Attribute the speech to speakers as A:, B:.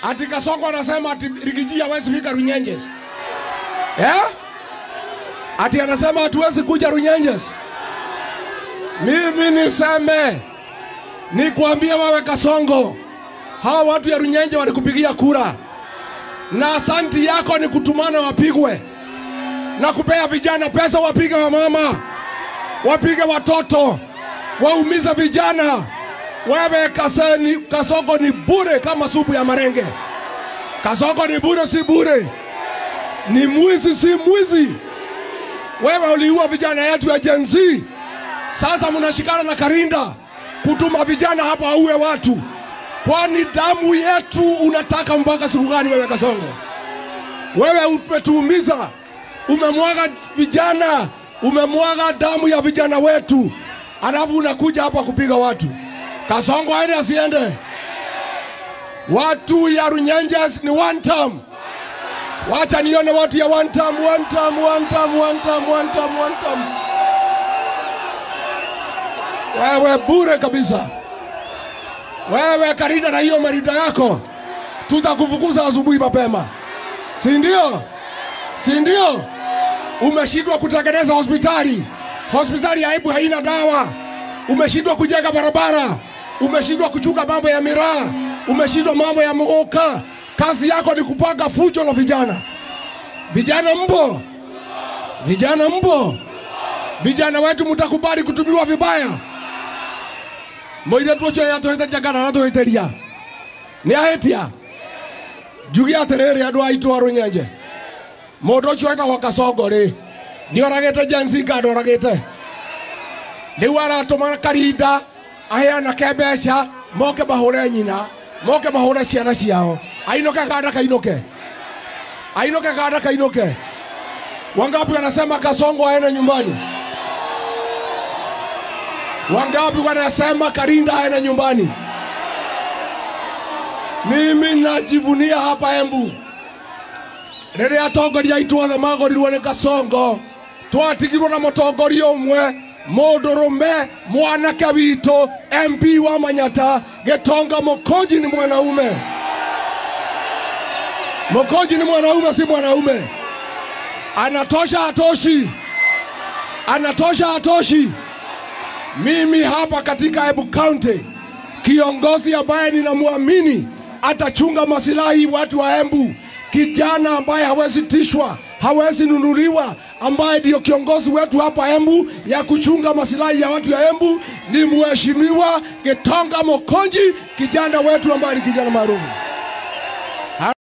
A: Ati Kasongo anasema ati Riggy G hawezi fika Runyenjes. Eh? Ati anasema hatuwezi kuja Runyenjes. Mimi niseme, nikuambie wewe Kasongo, hawa watu ya Runyenje walikupigia kura. Na asanti yako ni kutumana wapigwe. Na kupea vijana pesa wapige wamama, wapige watoto, waumiza vijana. Wewe Kasongo ni bure kama supu ya marenge. Kasongo ni bure, si bure. Ni mwizi, si mwizi. Wewe uliua vijana yetu ya Gen Z. Sasa mnashikana na Karinda kutuma vijana hapa auwe watu. Kwani damu yetu unataka mpaka siku gani wewe Kasongo? Wewe umetuumiza. Umemwaga vijana, umemwaga damu ya vijana wetu. Alafu unakuja hapa kupiga watu. Kasongo aende asiende? Watu ya Runyenjes ni one term. Wacha nione watu ya one term, one term, one term, one term, one term, one term. Wewe bure kabisa. Wewe Karinda na hiyo marida yako, tutakufukuza asubuhi mapema. Si ndio? Si ndio? Umeshindwa kutengeneza hospitali. Hospitali ya aibu haina dawa. Umeshindwa kujenga barabara. Umeshindwa kuchunga mambo ya miraa. Umeshindwa mambo ya mogoka. Kazi yako ni kupanga fujo na vijana. Vijana mbo. Vijana mbo. Vijana wetu mtakubali kutumiwa vibaya. Moire tuocho ya tohiteria kana na tohiteria. Ni ahetia. Njuge atiriri andu aitu a Runyenje. Mundu ucio etagwo Kasongo ri, ni oragite Gen Z kana ndoragite? Riu aratũma Karinda aheanake mbeca moke mahure nyina, moke mahure ciana ciao. Ainũke kana kainũke? Ainũke kana kainũke? Wangapi wanasema Kasongo aende nyumbani? Wangapi wanasema Karinda aende nyumbani? Mimi najivunia hapa Embu. Rĩrĩa atongoria aitũ othe magorirwo nĩ Kasongo, twatigirwo na mũtongoria ũmwe, mũndũrũme, mwanake witũ, MP wa Manyata, Gitonga Mukunji ni mwanaume. Mukunji ni mwanaume, si mwanaume. Anatosha hatoshi? Anatosha hatoshi? Mimi hapa katika Embu County, kiongozi ambaye ninamuamini atachunga masilahi watu wa Embu, kijana ambaye hawezi tishwa, hawezi nunuliwa, ambaye ndio kiongozi wetu hapa Embu ya kuchunga masilahi ya watu ya Embu, ni Mheshimiwa Gitonga Mukunji, kijana wetu ambaye ni kijana maarufu.